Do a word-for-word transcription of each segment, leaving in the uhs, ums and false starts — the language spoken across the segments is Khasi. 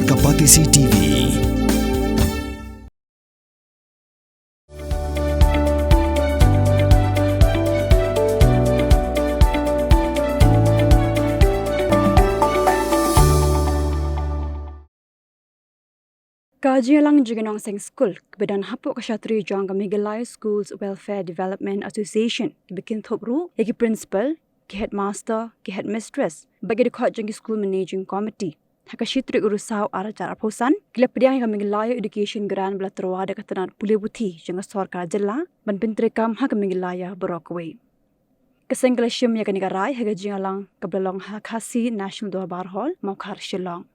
Ka Batesi T V. Ka jingïalang jong ki nongseng skul kiba don hapoh ka shatri jong ka Meghalaya Schools Welfare Development Association, kiba kynthup ruh ïa ki principal, ki headmaster, ki headmistress bad ki dkhot jong ki School Managing Committee, ha ka shi tarik u Risaw ar hajar arphew san, ki la pdiang ïa ka Meghalaya Education Grant ba la tyrwa da ka tnat pule puthi jong ka sorkar jylla ban pyntreikam ha ka Meghalaya baroh kawei. Ka seng ka la shim ïa kane ka rai ha ka jingïalang kaba la long ha Khasi National Dorbar Hall, Mawkhar, Shillong.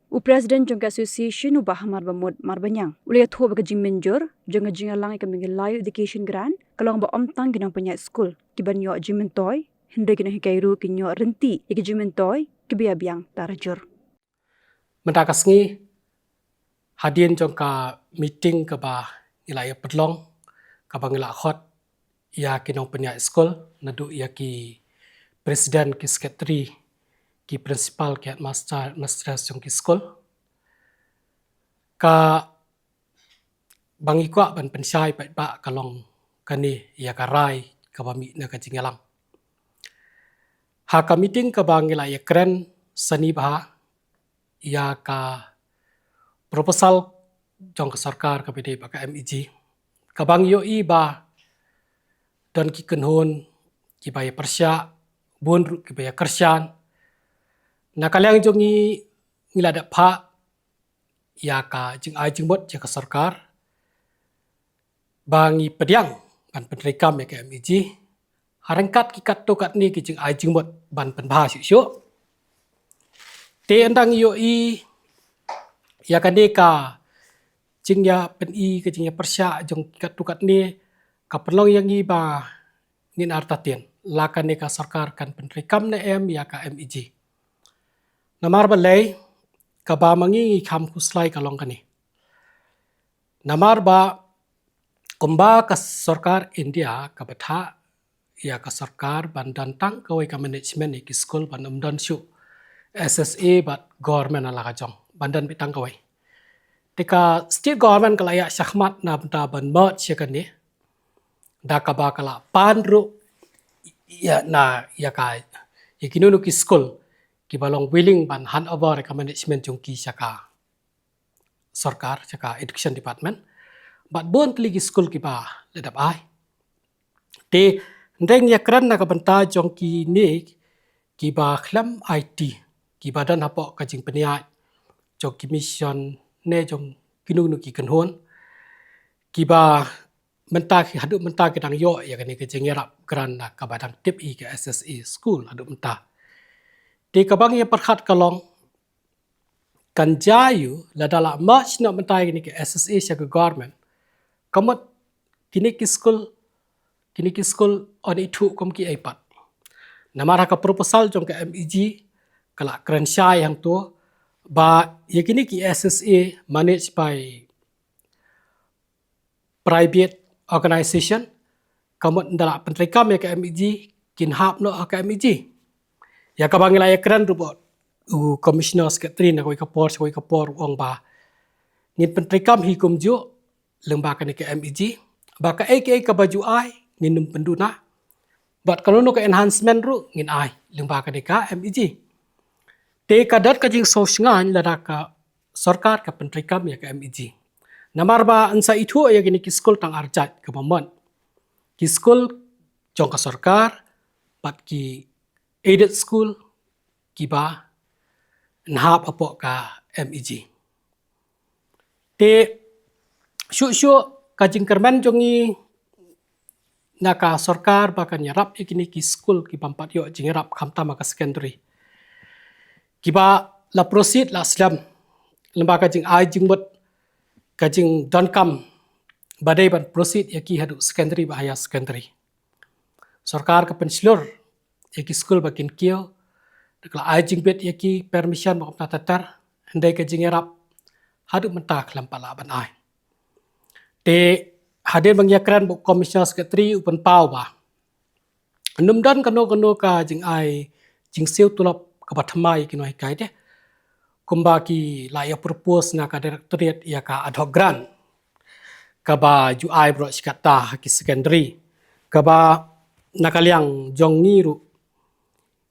U President jong ka Association, u Bah Marbamut Marbaniang, u la ïathuh ba ka jingmynjur jong ka jingïalang ïa ka Meghalaya Education Grant ka long ba ym tang ki nongpynïaid skul ki ban ïoh jingmyntoi, hynrei ki nonghikai ruh kin ïoh rynti ïa ki jingmyntoi kiba ïa biang tarajur. Mynta ka sngi, hadien jong ka meeting kaba ngi la ïa pynlong, kaba ngi la khot ïa ki nongpynïaid skul, naduh ïa ki president, ki secretary, ki principal, ki headmaster, headmistress jong ki skul, kaba ngi kwah ban pynshai paidbah ka long kane ïa ka rai kaba mih na ka jingïalang. Ha ka meeting kaba ngi la ïakren sani bha ïa ka proposal jong ka sorkar kaba dei bad ka M E G, kaba ngi ïohi ba don ki kynhun kiba ïa pyrshah, bun ruh kiba ïa kyrshan. Na ka liang jong ngi, ngi la dep phah ïa ka jingai jingmut ïa ka sorkar ba ngi pdiang ban pyntreikam ïa ka M E G, ha ryngkat ki katto katne ki jingai jingmut ban pynbha shuh shuh. Te ynda ngi ïohi ïa kane ka jingïa pyni, ka jingïa pyrshah jong ki katto katne, ka pynlong ïa ngi ba ngin artatien la kane ka sorkar kan pyntreikam ne em ïa ka M E G. Namar balei? Kaba ma ngi ngi kham khuslai ka long kane. Namar ba kumba ka sorkar India kaba thah ïa ka sorkar ban don tang kawei ka management ïa ki skul, ban ym don shuh S S A bad government na la ka jong, ban don beit tang kawei. Te ka state government ka la ïa shah khmat na bynta ban merge ïa kane, da kaba ka la pan ruh ïa na ïa ka, ïa kino kino ki skul kiba long willing ban hand over ïa ka management jong ki sha ka sorkar, sha ka education department. Bad bun tylli ki skul kiba la dep ai. Te hynrei ngi ïakren na ka bynta jong kine kiba khlem aiti, kiba don hapoh ka jingpynïaid jong ki mission ne jong kino kino ki kynhun, kiba mynta ki, haduh mynta ki dang ïoh ïa kane ka jingïarap grant na kaba dang tip hi ka S S A school haduh mynta. Te kaba ngi ïa pyrkhat ka long, kan jia ïa u lada la merge noh mynta ïa kine ki S S A sha ka government, ka mut kine ki skul, kine ki skul yn ithuh kum kiei pat. Namar ha ka proposal jong ka M E G ka la kren shai hangto ba ïa kine ki S S A managed by private organization, ka mut ynda la pyntreikam ïa ka M E G, kin hap noh ha ka M E G. Ïa kaba ngi la ïakren ruh bad u Commissioner Secretary na kawei ka por sha kawei ka por, u ong ba ngin pyntreikam hi kumjuh lyngba kane ka M E G, ba kaei kaei kaba ju ai ngin ym pynduna, bad kano kano ka enhancement ruh ngin ai lyngba kane ka M E G. Te ka don ka jingsngewsynei lada ka sorkar ka pyntreikam ïa ka M E G. Namar ba yn sa ithuh ïa kine ki skul tang ar jait, kaba mut ki skul jong ka sorkar bad ki aided school kiba yn hap hapoh ka M E G. Te shuh shuh ka jingkyrmen jong ngi na ka sorkar ba kan ïarap ïa kine ki skul ki bym pat ïoh jingïarap, khamtam ha ka secondary, kiba la proceed la slem lyngba ka jingai jingmut, ka jingdonkam ba dei ban proceed ïa ki haduh secondary bad higher secondary. Sorkar ka pynshlur ïa ki skul ba kin kiew, da ka la ai jingbit ïa ki permission ba kumta ter ter, hynrei ka jingïarap haduh mynta khlem pat lah ban ai. Te hadien ba ngi ïakren bad u Commissioner Secretary, u pynpaw ba ym don kano kano ka jingai jingsiew tulop kaba thymmai ïa ki nonghikai te. kumba ki la ïa propose na ka directorate ïa ka ad hoc grant kaba ju ai baroh shi katta ha ki secondary, kaba na ka liang jong ngi ruh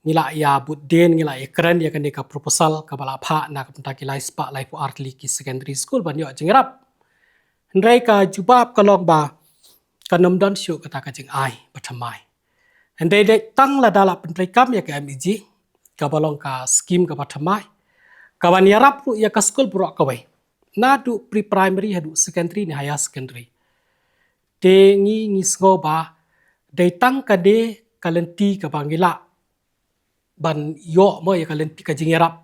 ngi la ïa bud dien, ngi la ïa kren ïa kane ka proposal kaba la phah na ka bynta ki lai spah laiphew ar tylli ki secondary school ban ïoh jingïarap. Hynrei ka jubab ka long ba kan ym don shuh kata ka jingai ba thymmai. Hynrei dei tang lada la pyntreikam ïa ka MEG, kaba long ka skim kaba thymmai, kaban ïarap ruh ïa ka skul baroh kawei, naduh pre-primary haduh secondary ne higher secondary. Te ngi, ngi sngew ba dei tang kane ka lynti kaba ngi lah ban ïoh mo ïa ka lynti ka jingïarap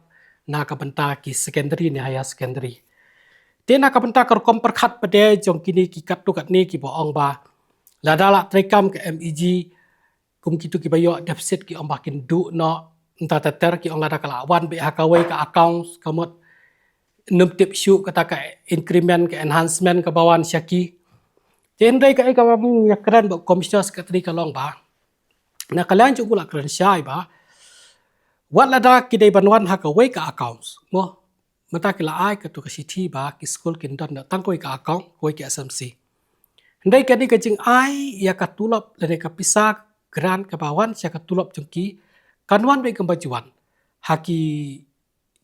na ka bynta ki secondary ne higher secondary. Te na ka bynta ka rukom pyrkhat pat jong kine ki katto katne kiba ong ba lada la treikam ka MEG, kum kito kiba ïoh deficit ki ong ba kin duh noh, nta ter ter ki ong lada ka la wan beit ha kawei ka account ka mut nym tip shuh kata ka increment, ka enhancement kaba wan sha ki. Te hynrei kaei kaba ngi ïa kren bad Commissioner Secretary ka long ba na ka liang jong u la kren shai ba wat lada ki dei ban wan ha kawei ka account mo, mynta ki la ai kato ka shithi ba ki skul kin don da tang kawei ka account, kawei ka SMC. Hynrei kane ka jingai ïa ka tulop lane ka pisa grant kaba wan sha ka tulop jong ki kan wan beit kumba ju wan ha ki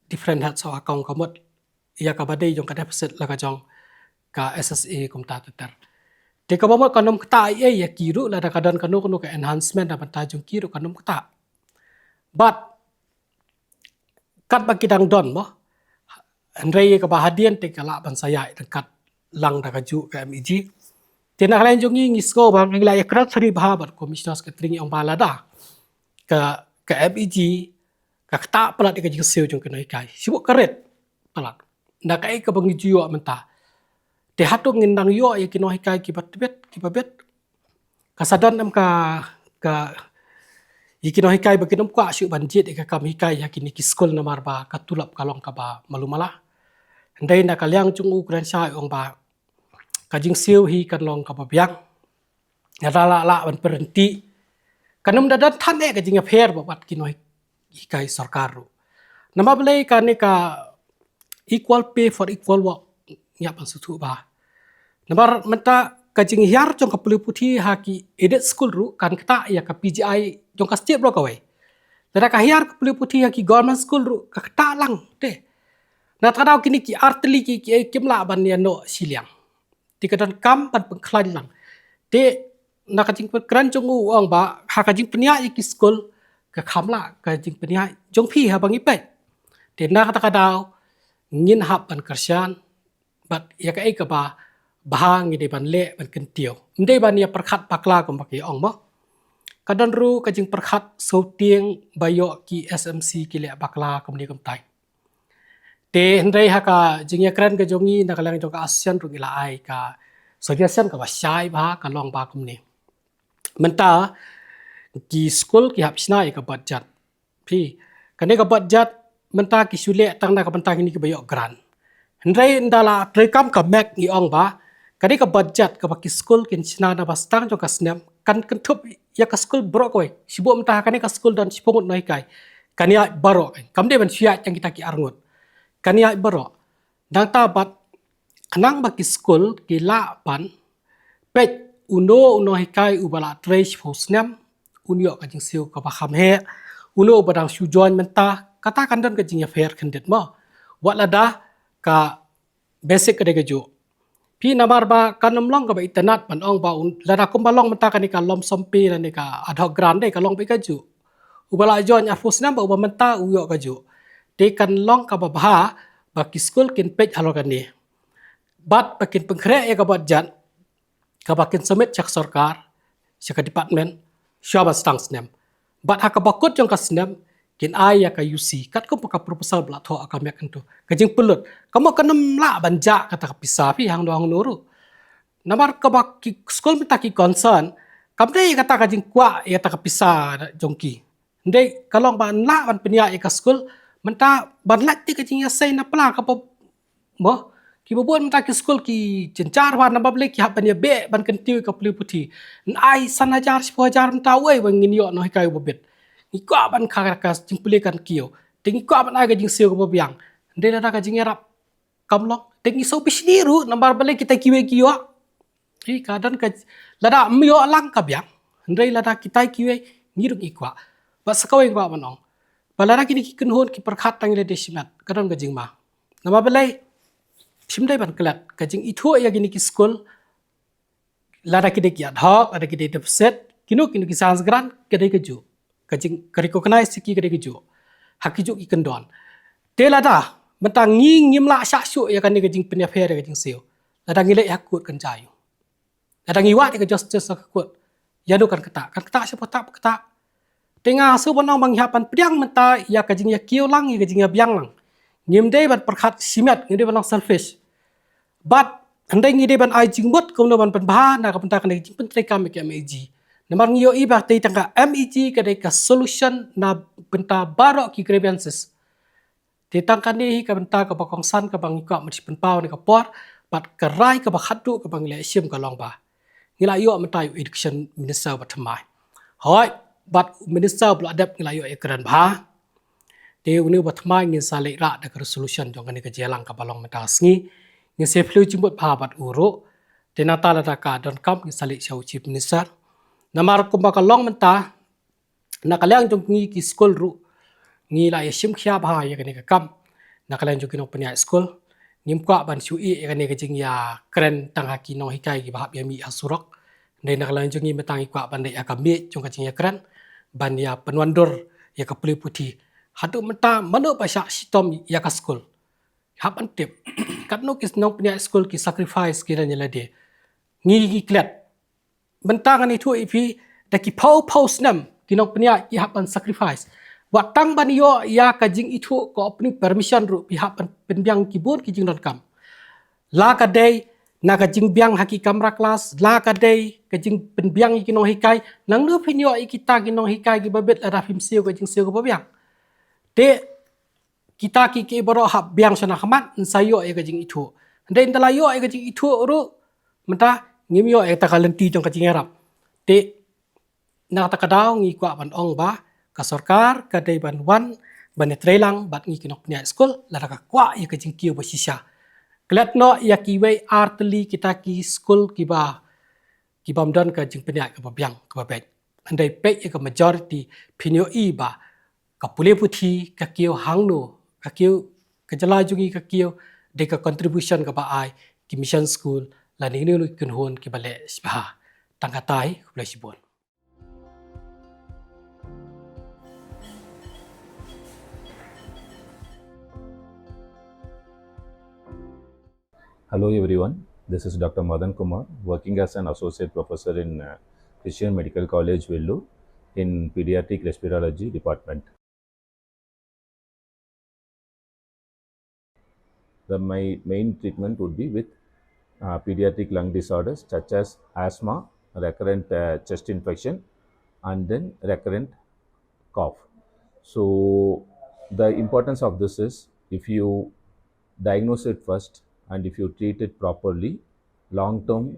different heads of account ka mut ïa kaba dei jong ka deficit la ka jong ka SSA kumta ter ter. Te kaba mut kan ym ktah ei ei ïa ki ruh lada ka don kano kano ka enhancement na bynta jong ki ruh kan ym ktah. Bad katba ki dang don mo, hynrei kaba hadien te ka lah ban sa ïaid ryngkat lang da kajuh ka MEG. Te na ka liang jong ngi ngi sngew ba ngi la ïa kren syrih bha bad Commissioner Secretary, ngi ong ba lada ka, ka MEG ka ktah palat ïa ka jingsiew jong ki nonghikai, shibun ka rit palat na kaei kaba ngi ju ïoh mynta. Te hato ngin nang ïoh ïa ki nonghikai kiba tbit kiba bit? Ka sa don em ka, ka, ïa ki nonghikai ba kin ym kwah shuh ban jied ïa ka kam hikai ha kine ki skul namar ba ka tulop ka long kaba malu mala. Hynrei na ka liang jong u kren shai ong ba ka jingsiew hi kan long kaba biang. Lada la lah ban pyrthei kan ym da don than eh ka jingïapher bad ki nonghikai sorkar ruh. Namar balei kane ka equal pay for equal work ngi hap ban sngewthuh bha. Namar mynta ka jinghiar jong ka pule puthi ha ki aided school ruh kan ktah ïa ka PGI jong ka state baroh kawei. Lada ka hiar ka pule puthi ha ki government school ruh ka ktah lang te. Na kata ka daw kine ki ar tylli ki, ki, kim lah ban ïa noh shiliang. Te ka donkam ban pynkhlaiñ lang. Te na ka jingpynkren jong u ong ba ha ka jingpynïaid ïa ki skul ka kham lah ka jingpynïaid jong phi haba ngi peit. Te na kata ka daw ngin hap ban kyrshan bad ïa kaei kaba bha ngi dei ban leh ban kyntiew. Ym dei ban ïa pyrkhat bakla kumba ki ong mo. Ka don ruh ka jingpyrkhat sngewtieng ba ïoh ki SMC ki leh bakla kumne kumtai. Te hynrei ha ka jingïakren ka jong ngi na ka liang jong ka association ruh ngi la ai ka suggestion kaba shai bha, ka long ba kumne. Mynta ki skul ki hap shna ïa ka budget. Phi, kane ka budget mynta ki shu leh tang na ka bynta kine kiba ïoh grant. Hynrei ynda la treikam ka MEG ngi ong ba kane ka budget kaba ki skul kin shna na ba start jong ka snem kan kynthup ïa ka skul baroh kawei. Shibun mynta ha kane ka skul don shiphew ngut nonghikai. Kan ïaid baroh, kam dei ban shu ïaid tang kita ki ar ngut. Kan ïaid baroh. Nangta bad khnang ba ki skul ki lah ban peit uno u nonghikai uba la trei shiphew snem un ïoh ka jingsiew kaba kham heh, uno uba dang shu join mynta, kata kan don ka jingïapher khyndiat mo. Wat lada ka basic ka dei kajuh. Phi, namar ba kan ym long kaba itynnad ban ong ba un, lada kumba long mynta kane ka lump sum pay lane ka ad hoc grant dei ka long beit kajuh. Uba la join arphew snem bad uba mynta u ïoh kajuh. Te kan long kaba bha ba ki skul kin peit halor kane. Bad ba kin pynkhreh ïa ka budget kaba kin submit sha ka sorkar, sha ka department, shuwa ban sdang snem. Bad ha kaba kut jong ka snem kin ai ïa ka UC katkum ka proposal ba la thoh ha ka MEG hangto. Ka jingpynlut, ka mut kan ym lah ban jah kata ka pisa phi hangno hangno ruh. Namar kaba ki skul mynta ki concern kam dei kata ka jingkwah ïa kata ka pisa jong ki. Hynrei ka long ban lah ban pynïaid ïa ka skul mynta ban lait te ka jingïaseng na pla kaba mo. Kiba bun mynta ki skul ki jynjar bha namar balei ki hap ban ïabeh ban kyntiew ïa ka pule puthi. Nai san hajar shiphew hajar mynta uei ba ngin ïoh nonghikai uba bit. Ngi kwah ban kha ka jingpule kan kiew. Te ngi kwah ban ai ka jingsiew kaba biang. Hynrei lada ka jingïarap kam long, te ngi sngewbha shini ruh, namar balei kita kiwei ki ïoh. Hi ka don ka, lada ym ïoh lang ka biang, hynrei lada kita kiwei ngi ruh ngi kwah. Bad sa kawei ngi kwah ban ong ba lada kine ki kynhun ki pyrkhat tang ïa lade shimet, ka don ka jingma. Namar balei? Shim dei ban klet ka jingithuh ïa kine ki skul. Lada ki dei ki ad hoc, lada ki dei deficit, kino kino ki science grant, ka dei kajuh. Ka jing, ka recognize ki ka dei kajuh. Ha kijuh ki kyndon. Te lada mynta ngi ngim lah shah shuh ïa kane ka jingpynïapher ïa ka jingsiew, lada ngi leit ha kut kan jia aiu? Lada ngi wad ïa ka justice ha kut, ïano kan ktah? Kan ktah sha pyrthei, ktah. Te nga shu ban ong ba ngi hap ban pdiang mynta ïa ka jingïakiew lang, ïa ka jingïabiang lang. Ngim dei ban pyrkhat shimet, ngim dei ban long selfish. Bad hynrei ngi dei ban ai jingmut kumno ban pynbha na ka bynta kane ka jingpyntreikam ïa ka M E G. Namar ngi ïohi ba tei tang ka M E G ka dei ka solution na bynta baroh ki grievances. Te tang kane hi ka bynta kaba kongsan kaba ngi kwah ban shu pynpaw ha kane ka por, bad ka rai kaba khatduh kaba ngi la shim ka long ba ngi la ïoh mynta u education minister ba thymmai. Hooid, bad u minister ba la dep ngi la ïoh ïakren bha. Te une u ba thymmai ngin sa leit rah da ka resolution jong kane ka jingïalang kaba long mynta ka sngi. Ngin sa phylliew jingmut bha bad u ruh. Te nangta lada ka donkam ngin sa leit sha u chief minister. Namar kumba ka long mynta, na ka liang jong ngi ki skul ruh, ngi la ïa shim khia bha ïa kane ka kam. Na ka liang jong ki nongpynïaid skul, ngim kwah ban shu ïeh ïa kane ka jingïakren tang ha ki nonghikai kiba hap ïa mih ha surok. Hynrei na ka liang jong ngi mynta ngi kwah ban leit ha ka miej jong ka jingïakren, ban ïa pynwandur ïa ka pule puthi. Haduh mynta mano ba shah shitom ïa ka skul? Hap ban tip. Katno ki nongpynïaid skul ki sacrifice ki don ïa lade. Ngi ngi klet. Mynta ngan ithuh ïa phi, da ki phew phew snem ki nongpynïaid ki hap ban sacrifice. Wat tang ban ïoh ïa ka jingithuh ka opening permission ruh phi hap ban pynbiang ki bun ki jingdonkam. La ka dei na ka jingbiang ha ki kamra klas, la ka dei ka jingpynbiang ïa ki nonghikai. Nangno phin ïoh ïa kita ki nonghikai kiba bit lada phim siew ka jingsiew kaba biang? Te kita ki, ki baroh hap biang shwa na khmat, yn sa ïoh ïa ka jingithuh. Hynrei ynda la ïoh ïa ka jingithuh ruh, mynta ngim ïoh ïa kata ka lynti jong ka jingïarap. Te na kata ka daw ngi kwah ban ong ba ka sorkar ka dei ban wan ban ïatreilang bad ngi ki nongpynïaid skul, lada ka kwah ïa ka jingkiew ba shisha. Klet noh ïa kiwei ar tylli kita ki skul kiba, ki bym don ka jingpynïaid kaba biang kaba beit. Hynrei peit ïa ka majority, phin ïohi ba ka pule puthi ka kiew hangno, ka kiew, ka jylla jong ngi ka kiew da ka contribution kaba ai ki mission school lane kine kine ki kynhun kiba leh shibha. Tang katai, khublei shibun. Hello everyone, this is Doctor Madan Kumar, working as an associate professor in uh, Christian Medical College, Vellore, in pediatric respirology department. The, my main treatment would be with uh, pediatric lung disorders such as asthma, recurrent uh, chest infection, and then recurrent cough. So the importance of this is, if you diagnose it first and if you treat it properly, long term,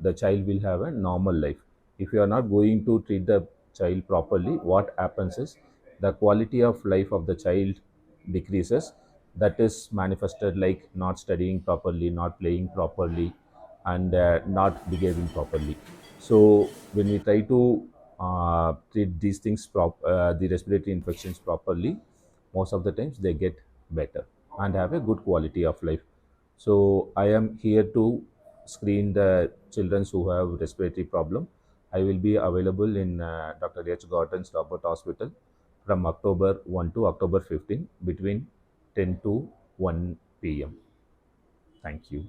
the child will have a normal life. If you are not going to treat the child properly, what happens is the quality of life of the child decreases. That is manifested like not studying properly, not playing properly, and uh, not behaving properly. So when we try to uh, treat these things, prop- uh, the respiratory infections properly, most of the times they get better and have a good quality of life. So I am here to screen the children who have respiratory problem. I will be available in uh, Doctor H Gordon's Robert Hospital from October one to October fifteen between ten to one p m. Thank you.